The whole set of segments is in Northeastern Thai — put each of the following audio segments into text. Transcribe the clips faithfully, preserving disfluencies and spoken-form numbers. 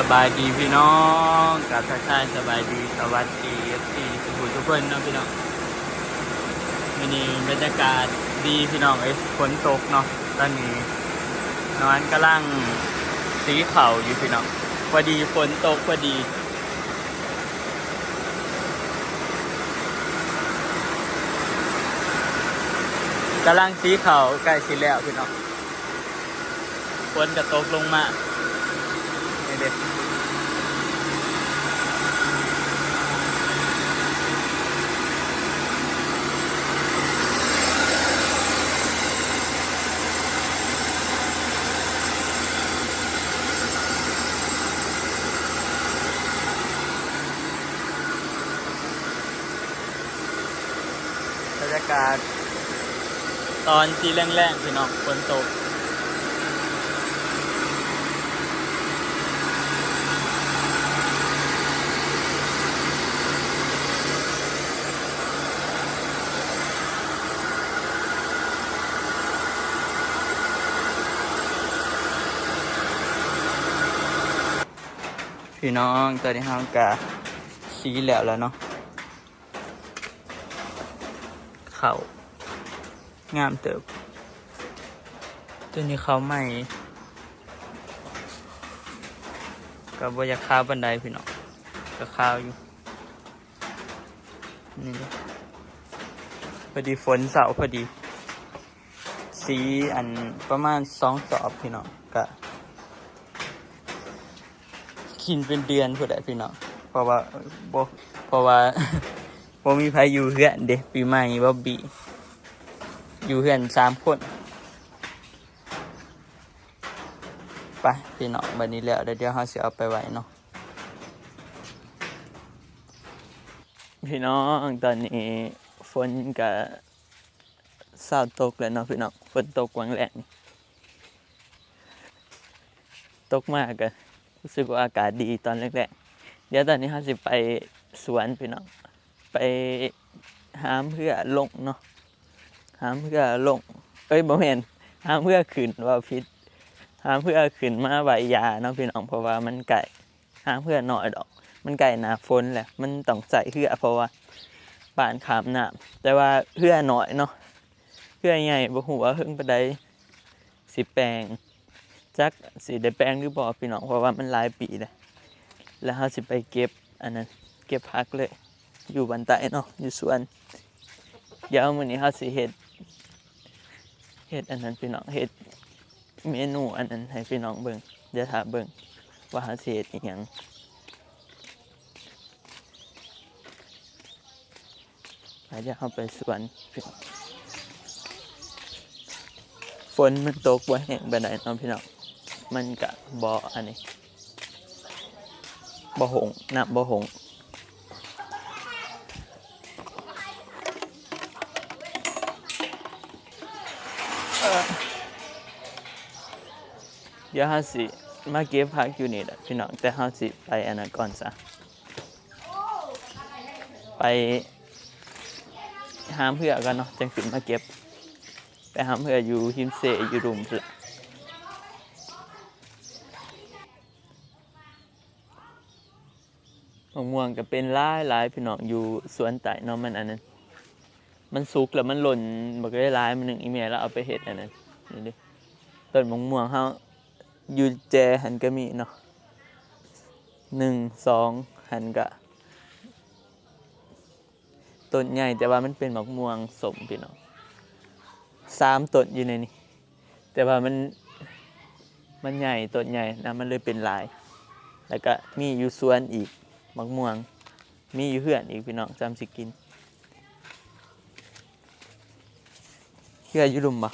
สบายดีพี่น้องกราบทักทายสบายดีสวัสดีเอฟซีทุกผู้ทุกคนเนาะพี่น้อง มื้อนี้บรรยากาศดีพี่น้องเอ้ย ฝนตกเนาะ ตอนนี้นอนกำลังสีเข่าอยู่พี่น้อง พอดีฝนตกพอดี กำลังสีเข่าใกล้สิแล้วพี่น้อง ฝนก็ตกลงมา นี่เด้ บรรยากาศ ตอนที่แรงๆพี่น้อง ฝนตก พี่น้อง ตอนนี้เฮากะสีแล้วแล้วเนาะ เข้า งามเติบ ตัวนี้เข้าใหม่ ก็บ่อยากขาวปานใดพี่น้อง ก็ขาวอยู่ นี่ พอดีฝนเสาร์พอดี สีอันประมาณสองสอบพี่น้อง ก็ กินเป็นเดือนพุ้นแหละพี่น้อง เพราะว่า บ่ เพราะว่า บ่มีไผอยู่เฮือนเด้ ปีใหม่บอบบี้ อยู่เฮือนสามคน ไปพี่น้อง บัดนี้แล้ว เดี๋ยว เดี๋ยวเฮาสิเอาไปไว้เนาะ พี่น้อง ตอนนี้ฝนก็เซาตกแล้วเนาะพี่น้อง ฝนตกหว่างแลงนี่ ตกมาก็รู้สึกว่าอากาศดีตอนแรกๆ เดี๋ยวตอนนี้เฮาสิไปสวนพี่น้อง ไปหามเฮือลงเนาะ หามเฮือลง เอ้ย บ่แม่น หามเฮือขึ้น เว้าผิด หามเฮือขึ้นมาไหว้ย่าเนาะพี่น้อง เพราะว่ามันใกล้ หามเฮือน้อยดอก มันใกล้หน้าฝนแล้ว มันต้องใช้เฮือ เพราะว่าบ้านข้ามน้ำ แต่ว่าเฮือน้อยเนาะ เฮือใหญ่บ่ฮู้ว่าเฮิงปานใด สิแปลง จักสิได้แปลงหรือบ่พี่น้อง เพราะว่ามันหลายปีแล้ว แล้วเฮาสิไปเก็บอันนั้น เก็บผักเลย อยู่บ้านใต้เนาะ อยู่สวน เดี๋ยวมื้อนี้เฮาสิเฮ็ด เฮ็ดอันนั้นพี่น้อง เฮ็ดเมนูอันนั้นให้พี่น้องเบิ่ง เดี๋ยวถ้าเบิ่งว่าเฮาสิเฮ็ดอิหยัง ไป เดี๋ยวเฮาไปสวน ฝนมันตกบ่แฮงปานใดเนาะพี่น้อง มันก็บ่อันนี้ บ่หง น้ำบ่หง เดี๋ยวเฮาสิมาเก็บผักอยู่นี่แหละพี่น้อง แต่เฮาสิไปอันนั้นก่อนซะ ไปหามเฮือก่อนเนาะ จั่งขึ้นมาเก็บ ไปหามเฮืออยู่ริมเซ อยู่ลุ่มพู้นล่ะ มะม่วงก็เป็นหลายๆ พี่น้อง อยู่สวนใต้เนาะ มันอันนั้น มันสุกแล้วมันหล่นบักหลายๆ มื้อหนึ่ง อีแม่ลาวเอาไปเฮ็ดอันนั้น นี่เด้ ต้นมะม่วงเฮา อยู่แจหั้นก็มีเนาะ หนึ่ง สอง หั้นก็ ต้นใหญ่ แต่ว่ามันเป็นมะม่วงส้มพี่น้อง สามต้นอยู่ในนี้ แต่ว่ามัน มันใหญ่ ต้นใหญ่นะ มันเลยเป็นหลาย แล้วก็มีอยู่สวนอีก มะม่วง มีอยู่เฮือนอีกพี่น้อง จำสิกิน เฮืออยู่ลุ่มบ่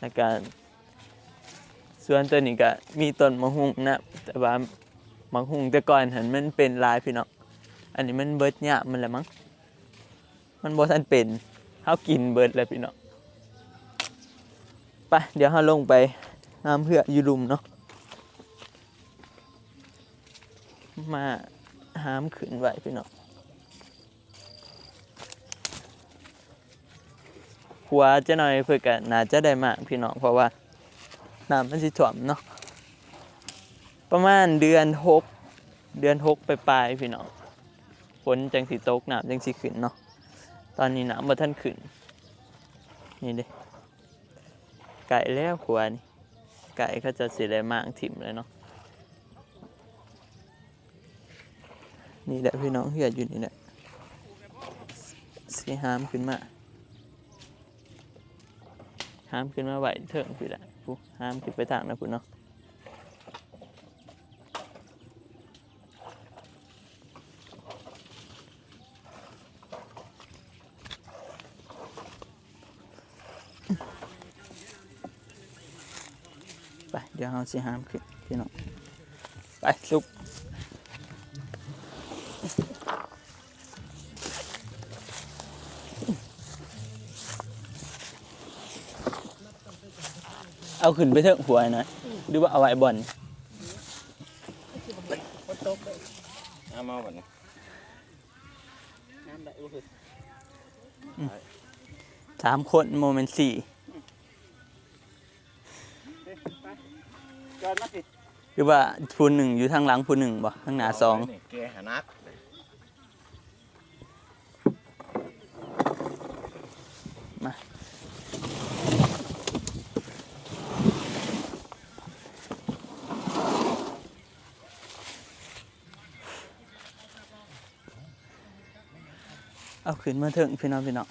แล้วก็สวนตัวนี้ก็มีต้นมะฮุ่งนะ แต่ว่า มะฮุ่งแต่ก่อนหั้นมันเป็นหลายพี่น้อง อันนี้มันเบิดยามมันแล้วมั้ง มันบ่ทันเป็น เฮากินเบิดแล้วพี่น้อง ไป เดี๋ยวเฮาลงไปหามเฮืออยู่ลุ่มเนาะ มาหามขึ้นไว้พี่น้อง ขัวจักหน่อยเพิ่นก็น่าจะได้มากพี่น้อง เพราะว่าน้ำมันสิท่วมเนาะ ประมาณเดือนหก เดือนหกปลายๆพี่น้อง ฝนจั่งสิตก น้ำจั่งสิขึ้นเนาะ ตอนนี้น้ำบ่ทันขึ้น นี่เด้ ใกล้แล้วขัวนี่ ใกล้เขาเจ้าสิได้หมางถิ่มแล้วเนาะ นี่แหละพี่น้อง เฮือนอยู่นี่แหละ สิหามขึ้นมา หามขึ้นมาไว้เทิงพี้แหละ พุ้น หามขึ้นไปทางนั้นพุ้นเนาะ ไป เดี๋ยวเฮาสิหามขึ้นพี่น้อง ไป ลุก เอาขึ้นไปเทิงหัวหน่อย หรือว่าเอาไว้บ่อน เอามาบ่อน น้ำได้บ่คือ สามคน บ่แม่นสี่ จอดมาสิ คือว่าผู้หนึ่งอยู่ทางหลังผู้หนึ่งบ่ ทางหน้าสอง นี่แกหานัก มา เอาขึ้นมาเทิงพี่น้อง พี่น้อง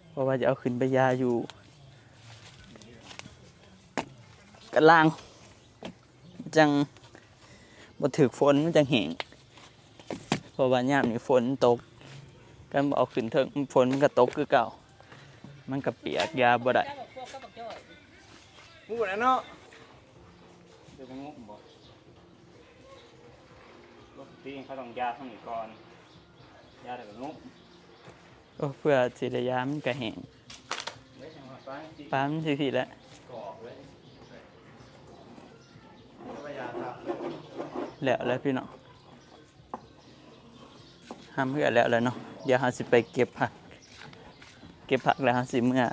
เพราะว่าจะเอาขึ้นไปยาอยู่กะลาง จั่งบ่ถืกฝน มันจั่งแห้ง เพราะว่ายามนี้ฝนตก คันบ่เอาขึ้นเทิง ฝนมันก็ตกคือเก่า มันก็เปียก ยาบ่ได้ พูดแล้วเนาะ เดี๋ยวไปงุ้มบ่ ปกติเขาต้องยาทางนี้ก่อน ยาแล้วก็งุ้ม โอ้ เพื่อสิได้ยามันก็แห้ง เดี๋ยวจังหวะฟ้าสิ ปลามันสิผิดแล้ว กรอบเลย แล้ว แล้วพี่น้อง หามเฮือนแล้ว แล้วเนาะ เดี๋ยวเฮาสิไปเก็บผัก เก็บผักแล้วเฮาสิเมือ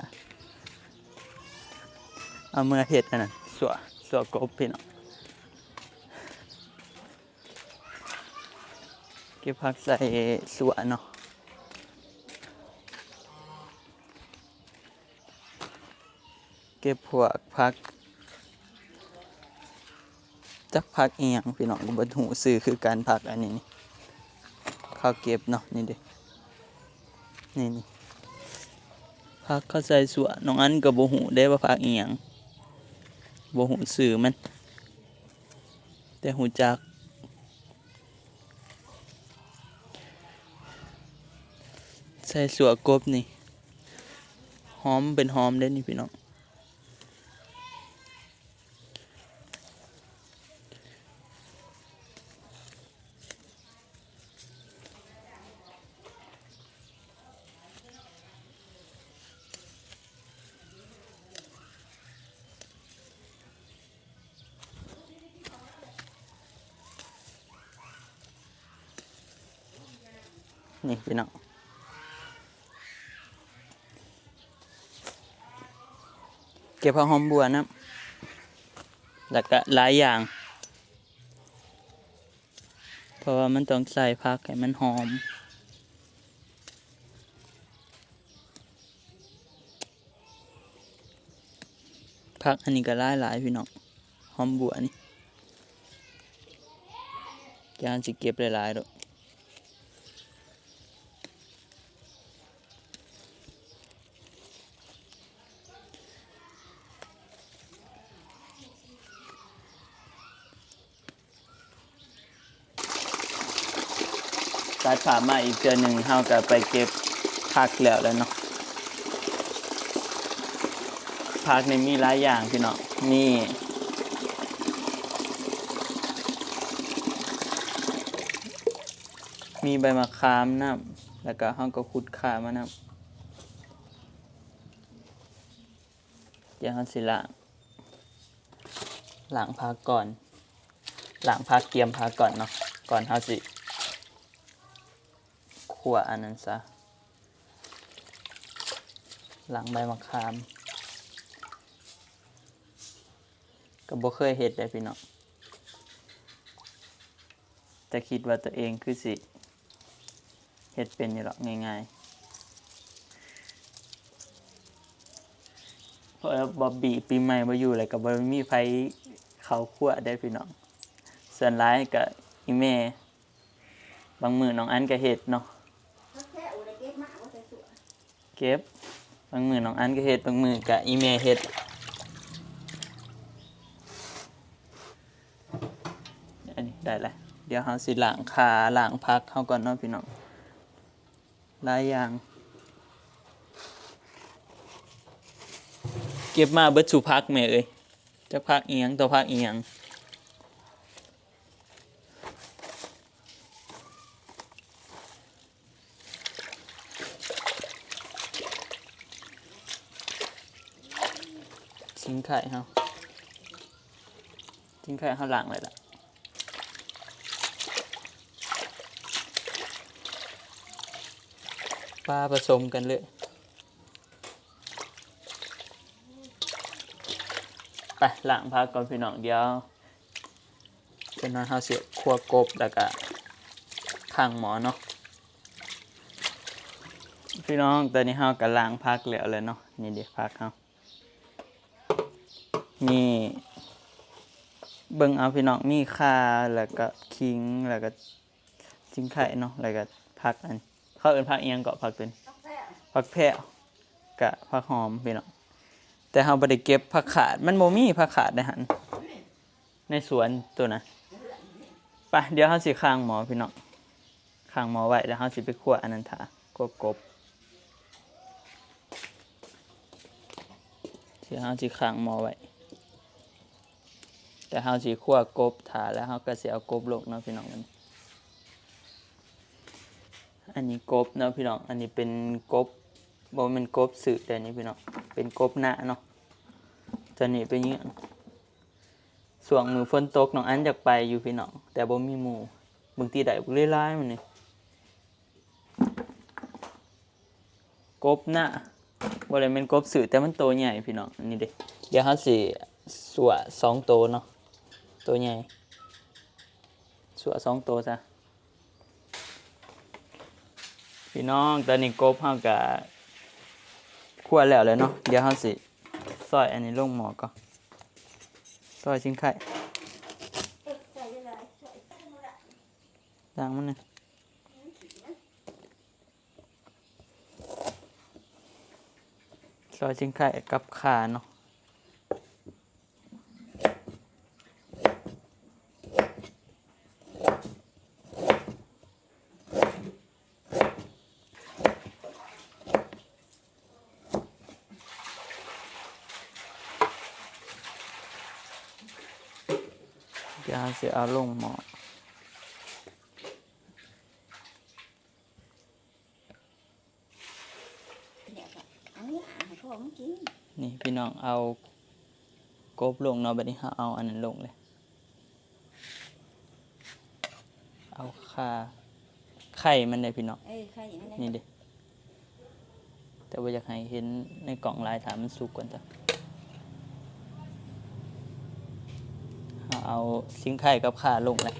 เอาเมือเฮ็ดอันนั้น สั่ว สั่วกบพี่น้อง เก็บผักใส่สั่วเนาะ เก็บพวกผัก จักผักอีหยังพี่น้อง ก็บ่ฮู้ชื่อคือกัน ผักอันนี้นี่ เขาเก็บเนาะ นี่เด้ นี่ นี่ ผักเขาใส่สั่ว น้องอันก็บ่ฮู้เด้ว่าผักอีหยัง บ่ฮู้ชื่อมัน แต่ฮู้จัก ใส่สั่วกบนี่ หอมเป็นหอมเด้นี่พี่น้อง นี่พี่น้อง เก็บผักหอมบัวนะ แล้วก็หลายอย่าง เพราะว่ามันต้องใส่ผักให้มันหอม ผักอันนี้ก็หลายๆพี่น้อง หอมบัวนี่ จานสิเก็บหลายๆดอก ตัดภาพมาอีกเทื่อหนึ่ง เฮาก็ไปเก็บผักแล้วแหละเนาะ ผักนี่มีหลายอย่างพี่น้อง มี มีใบมะขามนำ แล้วก็เฮาก็ขุดข่ามานำ เดี๋ยวเฮาสิล้าง ล้างผักก่อน ล้างผัก เกียมผักก่อนเนาะ ก่อนเฮาสิคั่วอันนั้นซะ ล้างใบมะขาม ก็บ่เคยเฮ็ดเด้พี่น้อง แต่คิดว่าตัวเองคือสิเฮ็ดเป็นอยู่ดอกง่ายๆ เพราะว่าบอบบี้ปีใหม่บ่อยู่ แล้วก็บ่มีไผเข้าครัวเด้พี่น้อง ส่วนหลายก็อีแม่ บางมื้อน้องอันก็เฮ็ดเนาะ ผักแพรวได้เก็บมาบ่ใส่สวน เก็บ บางมื้อน้องอันก็เฮ็ด บางมื้อก็อีแม่เฮ็ด อันนี้ได้แล้ว เดี๋ยวเฮาสิล้างข่าล้างผักเฮาก่อนเนาะพี่น้อง หลายอย่าง เก็บมาเบิดสู่ผักแม่เอ้ย จักผักอีหยังต่อผักอีหยัง ขิงไข่เฮา ขิงไข่เฮาล้างเลยล่ะ ปลาผสมกันเลย ไปล้างผักก่อนพี่น้อง เดี๋ยวจักหน่อยเฮาสิคั่วกบแล้วก็ข้างหม้อเนาะ พี่น้อง ตอนนี้เฮาก็ล้างผักแล้วแหละเนาะ นี่เด้ผักเฮา นี่ เบิ่งเอาพี่น้อง มีข่า แล้วก็ขิง แล้วก็ขิงไข่เนาะ แล้วก็ผักอัน เขาเอิ้นผักอีหยังเกาะ ผักตัวนี้ ผักแพรว กะผักหอมพี่น้อง แต่เฮาบ่ได้เก็บผักขาด มันบ่มีผักขาดในหั่น ในสวนตัวนะ ไป เดี๋ยวเฮาสิข้างหม้อพี่น้อง ข้างหม้อไว้ แล้วเฮาสิไปคั่วอันนั้นถ่า คั่วกบ เดี๋ยวเฮาสิข้างหม้อไว้ แต่เฮาสิคั่วกบถ่า แล้วเฮาก็สิเอากบลงเนาะพี่น้อง อันนี้กบเนาะพี่น้อง อันนี้เป็นกบ บ่แม่นกบซื้อแต่นี่พี่น้อง เป็นกบนาเนาะ ตัวนี้เป็นหยัง ช่วงมื้อฝนตกน้องอันอยากไปอยู่พี่น้อง แต่บ่มีหมู่ บางทีได้บักหลายๆ มื้อนี้ กบนา บ่ได้แม่นกบซื้อ แต่มันโตใหญ่พี่น้อง อันนี้เด้ เดี๋ยวเฮาสิสั่วสองโตเนาะ โตใหญ่ สั่วสองโตซะ พี่น้อง ตอนนี้กบเฮาก็คั่วแล้วแหละเนาะ เดี๋ยวเฮาสิซอยอันนี้ลงหม้อก่อน ซอยขิงไข่ ล้างมันนะ ซอยขิงไข่กับข่าเนาะ เดี๋ยวสิเอาลงหม้อ เนี่ยค่ะ เอาเนี่ยให้พ่อมันกิน นี่พี่น้อง เอากบลงเนาะ บัดนี้เฮาเอาอันนั้นลงเลย เอาข่า ไข่มันเลยพี่น้อง เออ ไข่มันเลย นี่เด้ แต่ว่าอยากให้เห็นในกล่องหลาย ถ่ามันสุกก่อนจ้ะ เอาขิงไข่กับข่าลงเลย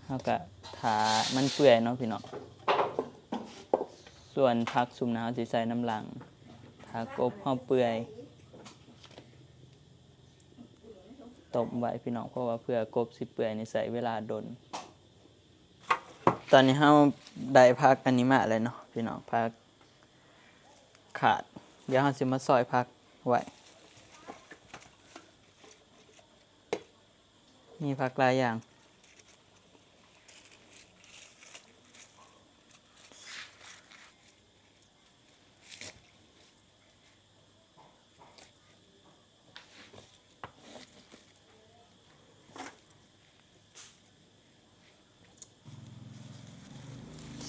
เฮาก็ถ่ามันเปื่อยเนาะพี่น้อง ส่วนผักซุมนะเฮาสิใส่น้ำหลัง ถ่ากบเฮาเปื่อย ต้มไว้พี่น้อง เพราะว่าเพื่อกบสิเปื่อยนี่ใช้เวลาโดน ตอนนี้เฮาได้ผักอันนี้มาแล้วเนาะพี่น้อง ผักขาด เดี๋ยวเฮาสิมาซอยผักไว้ มีผักหลายอย่าง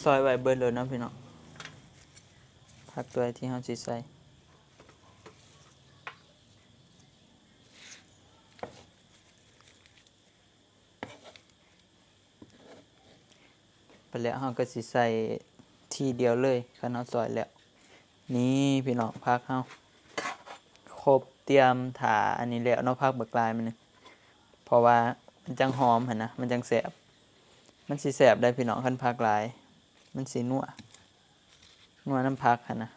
ซอยไว้เบิดเลยเนาะพี่น้อง ผักตัวที่เฮาสิใส่ ไปแล้วเฮาก็สิใส่ทีเดียวเลย คันเฮาซอยแล้ว นี่พี่น้อง ผักเฮาครบ เตรียมถ่าอันนี้แล้วเนาะ ผักบักหลายมันนี่ เพราะว่ามันจั่งหอมหั่นนะ มันจั่งแซ่บ มันสิแซ่บได้พี่น้อง คันผักหลาย มันสินัว นัวนำผักหั่นนะ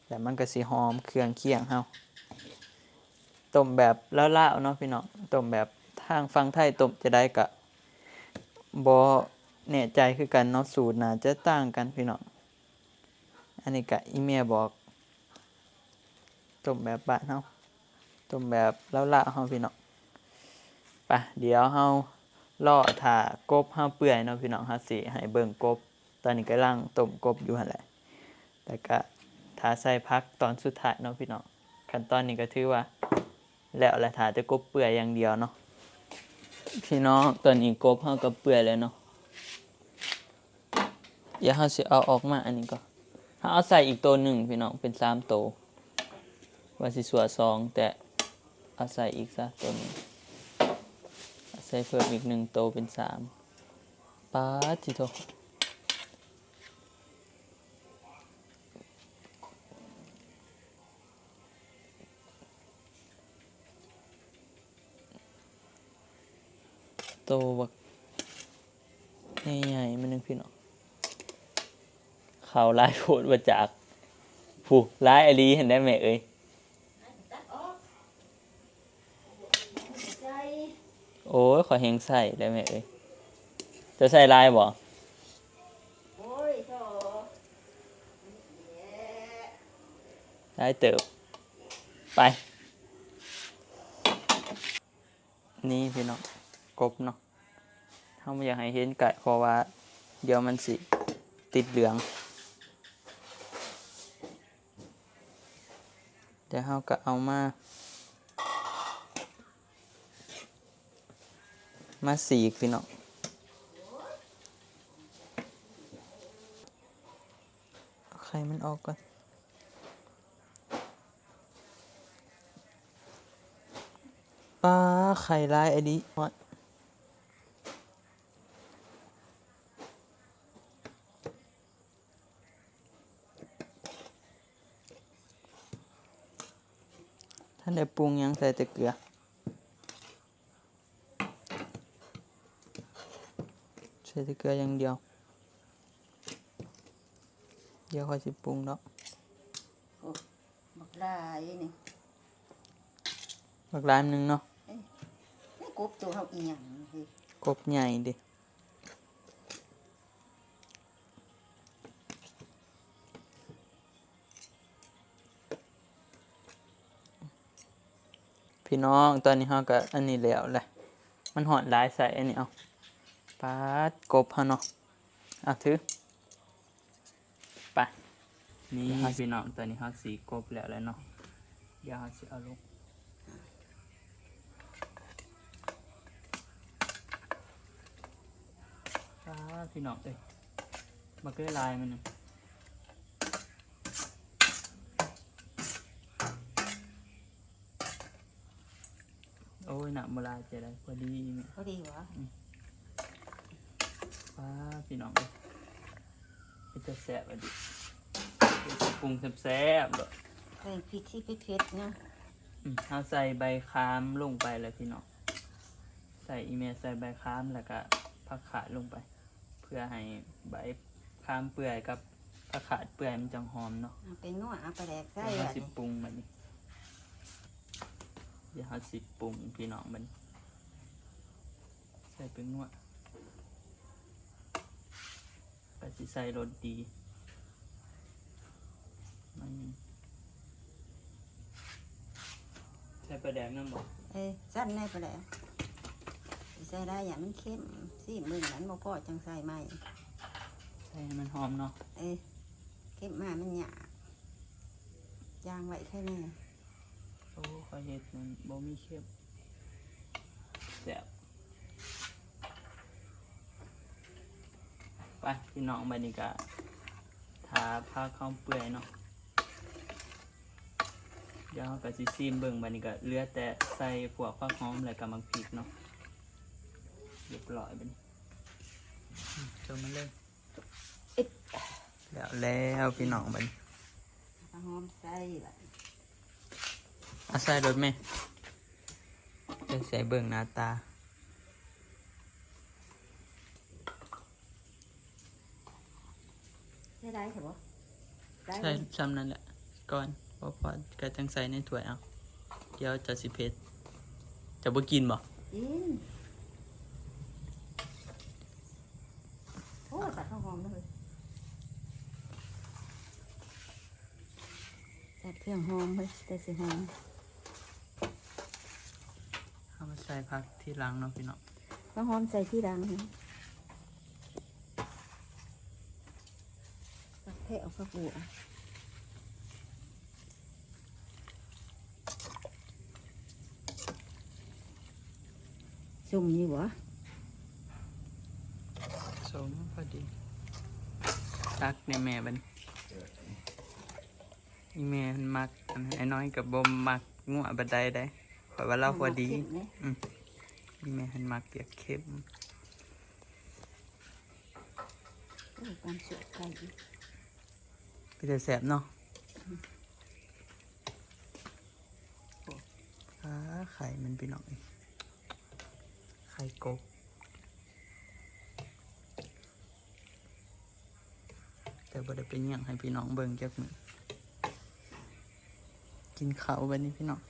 แล้วมันก็สิหอมเครื่องเคียงเฮา ต้มแบบลาวๆเนาะพี่น้อง ต้มแบบทางฝั่งไทยต้มจะได้กะบ่แน่ใจคือกันเนาะ สูตรน่าจะต่างกันพี่น้อง อันนี้กะอีเมียบอก ต้มแบบบ้านเฮา ต้มแบบลาวๆเฮาพี่น้อง ไป เดี๋ยวเฮารอถ่ากบเฮาเปื่อยเนาะพี่น้อง เฮาสิให้เบิ่งกบ ตอนนี้กำลังต้มกบอยู่หั่นแหละ แล้วก็ถ่าใส่ผักตอนสุดท้ายเนาะพี่น้อง ขั้นตอนนี้ก็ถือว่าแล้วแหละ ถ่าแต่กบเปื่อยอย่างเดียวเนาะ พี่น้อง ตอนนี้กบเฮาก็เปื่อยแล้วเนาะ เดี๋ยวเฮาสิเอาออกมาอันนี้ก่อน เฮาเอาใส่อีกตัวหนึ่งพี่น้อง เป็นสามตัว ว่าสิสั่วสอง แต่เอาใส่อีกซะตัวหนึ่ง เอาใส่เพิ่มอีกหนึ่งตัวเป็นสาม ป๊าดจิโท โตบักใหญ่ๆ มันนึงพี่น้อง เขาหลายโพดว่าจาก ผู้หลายอีหลีหั้นได้แม่เอ้ย โอ้ย ขอแฮงใส่ได้แม่เอ้ย จะใส่หลายบ่ โอ้ย โถ่ หลายเติบ ไป นี่พี่น้อง กบเนาะ เฮาบ่อยากให้เห็นใกล้ เพราะว่าเดี๋ยวมันสิติดเหลือง เดี๋ยวเฮาก็เอามา มาสีกพี่น้อง เอาไข่มันออกก่อน ป๊า ไข่หลายอีหลี ทันได้ปรุงหยัง ใส่แต่เกลือ ใส่แต่เกลืออย่างเดียว เดี๋ยวค่อยสิปรุงดอก โอ้ บักหลายนี่ บักหลายหนึ่งเนาะ เอ้ย นี่กบตัวเฮาอีหยังเฮ้ย กบใหญ่เด้ พี่น้อง ตอนนี้เฮาก็อันนี้แล้วแหละ มันฮ้อนหลาย ใส่อันนี้เอา ป๊าด กบเฮาเนาะ เอาถือ ไป นี่พี่น้อง ตอนนี้เฮาสีกบแล้วแหละเนาะ เดี๋ยวเฮาสิเอาลง ป๊าด พี่น้องเอ้ย บักเกอร์ลายมันน่ะ โอ้ย น้ำบ่หลายจะได้ พอดีนี่ พอดีวะ อืม ป๊าด พี่น้องเอ้ย เป็นตาแซ่บอะดิ เป็นตาปรุงแซ่บๆเลย ใส่พริกที่เผ็ดๆเนาะ อืม เฮาใส่ใบคามลงไปเลยพี่น้อง ใส่อีเมล ใส่ใบคามแล้วก็ผักขาดลงไป เพื่อให้ใบคามเปื่อยกับผักขาดเปื่อยมันจังหอมเนาะ เอาไปนวด เอาปลาแดกใส่ เดี๋ยวเฮาสิปรุงบัดนี้ เดี๋ยวเฮาสิปรุงพี่น้องบัดนี้ ใส่แป้งนัว ก็สิใส่รสดีหน่อยหนึ่ง ใส่ปลาแดกนำบ่ เอ้ย ซั่นแน่ปลาแดก ใส่ได้อย่ามันเค็ม ซีมเบิ่งนั้นบ่พอจังใส่ใหม่ ใส่ให้มันหอมเนาะ เอ้ย เค็มมามันยาก ย่างไว้แค่นี้ โอ้ ข้อยเฮ็ดมันบ่มีเค็ม แซ่บ ไป พี่น้อง บัดนี้ก็ถ้าผักเฮาเปื่อยเนาะ เดี๋ยวเฮาก็สิซีมเบิ่ง บัดนี้ก็เหลือแต่ใส่พวกผักหอมแล้วก็หมากพริกเนาะ เรียบร้อยบัดนี้ อืม เติมมันเลย แล้ว แล้วพี่น้องบัดนี้ หอมใส่บัดนี้ เอาใส่รถแม่ จะใส่เบิ่งหน้าตา ใส่ได้ใช่ปะได้ ใส่ซ้ำนั่นแหละ ก่อน พอพอก็จังใส่ในถ้วยเอา เดี๋ยวจะสิเผ็ด จะบ่กินบ่ กิน โอ้ ตัดข้าวหอมเลย ตัดเครื่องหอมเลย แต่สิหอม เอามาใส่ผักทีหลังเนาะพี่น้อง ข้าวหอมใส่ทีหลังนะ ผักแพะเอาผักบัว ส้มอยู่บ่ ส้มพอดี ตักในแม่บัดนี้ อีแม่มันมัก อันไอ้น้อยกับบ่มักงัวบัดใดได้ ข้อยว่าลาวพอดี มักเผ็ดไหม อืม อีแม่มันมักอยากเค็ม โอ้ การสวดไข่อีก เป็นแต่แสบเนาะ อ่า ไข่มันพี่น้องเอ้ย ไข่กบ แต่บ่ได้เป็นหยังให้พี่น้องเบิ่งจักมื้อ กินข้าวบัดนี้พี่น้อง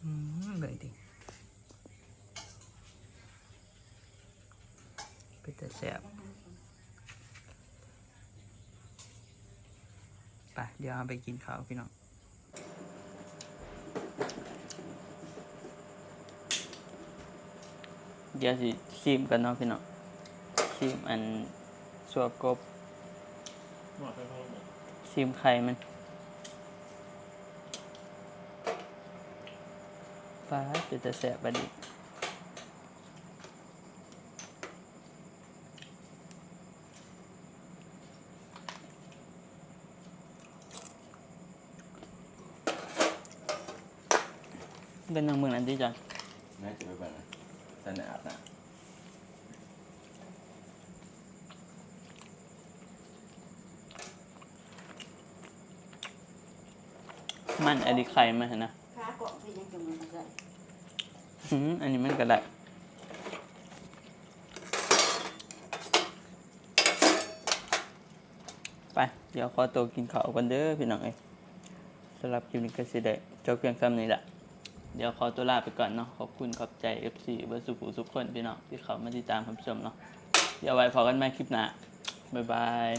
อืม เบิ่งติ เป็นแต่แสบ ไป เดี๋ยวเอาไปกินข้าวพี่น้อง เดี๋ยวสิชิมกันเนาะพี่น้อง ชิมอันซั่วกบ ชิมไข่มัน ป๊าด เป็นแต่แสบบัดนี้ เป็นหนังเมืองอันที่จอน น่าจะไปเบิ่งนะ สนามนะ มันอันนี้ไข่มันหั่นนะ ขาเกาะเป็นยังจังมันได้ อืม อันนี้มันก็ได้ ไป เดี๋ยวขอตัวกินข้าวกันเด้อพี่น้องเอ้ย สำหรับคลิปนี้ก็สิได้จบเพียงส่ำนี้ละ เดี๋ยวขอตัวลาไปก่อนเนาะ ขอบคุณขอบใจ เอฟซี เบิดสุขุสุขคนพี่น้องที่เข้ามาติดตามรับชมเนาะ เดี๋ยวไว้พบกันใหม่คลิปหน้า บ๊ายบาย